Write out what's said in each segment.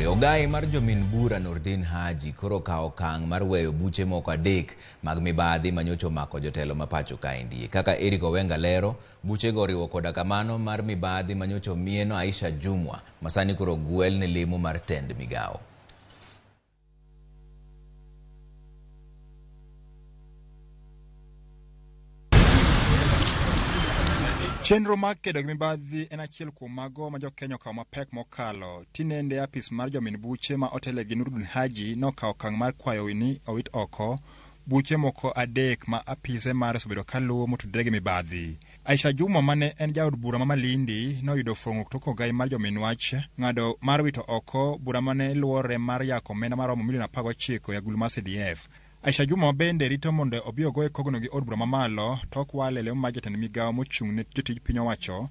Ogai mar jomin bura Nordin Haji koro okawo okang' mar weyo buche moko adek mag mibadhi manyocha omako jotelo ma pacho kaendi. Kaka Eric Owenga lero, buchego oriwo koda kamano mar mibadhi manyocha omieno Aisha Jumwa masani koro ogwel ne lemo mar tend migawo. Chenro mag kedo gi mibadhi en achiel kuom mago ma jokenya okawo mapek mokalo. Tinende apis mar jomin buche ma otele gi Nurdin Haji nokawo okang' mar kwayo ni owit oko buche moko adek ma apise mare osebedo kaluwo motudore gi mibadhi. Aisha Jumwa mane en jaod bura ma Malindi noyudo fweng'ruok tok ogai mar jomin wach ng'ado mar wito oko bura mane luwore mar yako omenda maromo milion 19 e agulu mar CDF. Aisha Jumwa bende rito mondo obi ogoye kogno gi od bura mamalo tok wale lemo mar jatend migawo mochung' ne jotij piny owacho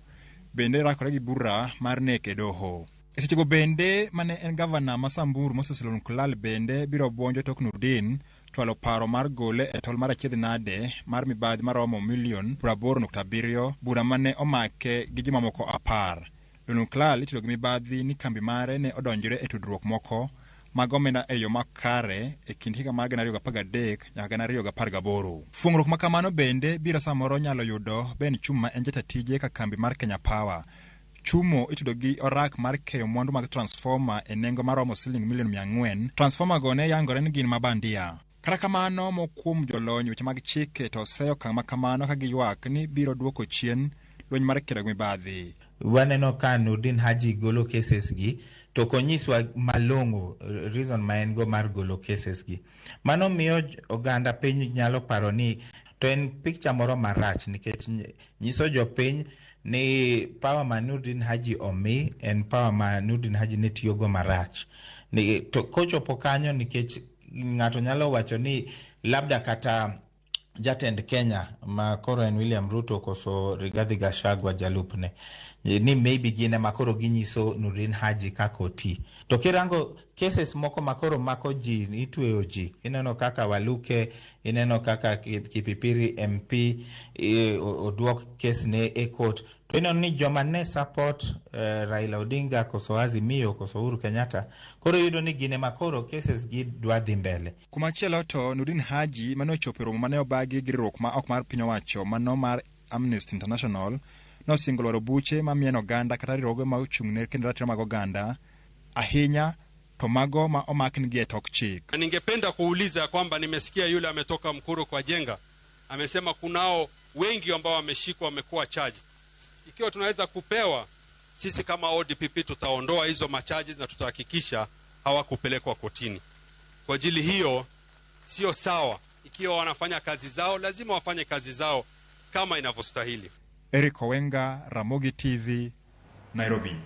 bende rakore gi bura mar nek e doho. E sechego bende mane en gavana ma Samburu Moses Lenolkulal bende biro buonjo tok Nurdin chwalo paro mar gole e tol mar achiedh nade mar mibadhi maromo milion 80.7 bura mane omake gi jomamoko 10. Lenolkulal itudo gi mibadhi ni kambi mare ne odonjore e tudruok moko mag omenda e yo makare e kind higa mar 2013 nyaka 2018. Fuong'ruok ma kamano bende biro samoro nyalo yudo Ben Chumo ma en jata tije ka kambi mar Kenya Power. Chumo itudo gi orak mar keyo mwandu mag transformer e nengo maromo siling milion 400. Transformer go ne yangore ni gin mabandia. Kata kamano, moko kuom jolony weche mag chike to oseyo okang' ma kamano ka giywak ni biro duoko chien lweny mar kedo gi mibadhi. Waneno ka Nurdin Haji golo cases gi to ok onyiswa malong'o reason ma en go mar golo cases gi. Mano miyo oganda piny nyalo paro ni to en picture moro marach nikech nyiso jopiny ni power ma Nurdin Haji omi en power ma Nurdin Haji ne tiyogo marach. Ni, to kochopo kanyo nikech ng'ato nyalo wacho ni labda kata jatend Kenya ma koro en William Ruto koso Rigathi Gachagua jalupne ni maybe gin ema koro ginyiso Nurdin Haji kaka oti. To kirango cases moko ma koro mako ji, itweyo ji, ineno kaka Waluke, ineno kaka Kipipiri MP oduok case ne e court, to ineno ni joma ne support Raila Odinga koso Azimio koso Uhuru Kenyatta koro iyudo ni gin ema koro cases gi dwa dhi mbele. Kumachielo to Nurdin Haji mane ochopo e romo mane obagi gi riwruok ma ok mar piny owacho mano mar Amnesty International nosingo lwaro buche mamieno oganda kata riwruoge ma ochung' ne kendo ratiro mag oganda ahinya to mago ma omaknigi e tok chik. Ningependa kuuliza kwamba nimesikia yule ametoka Mukuru kwa Jenga amesema kunao wengi ambao wameshikwa wamekuwa charged. Ikiwa tunaweza kupewa sisi kama ODPP tutaondoa hizo macharges na tutahakikisha hawakupelekwa kotini. Kwa ajili hiyo sio sawa. Ikiwa wanafanya kazi zao lazima wafanye kazi zao kama inavyostahili. Eric Owenga, Ramogi TV, Nairobi.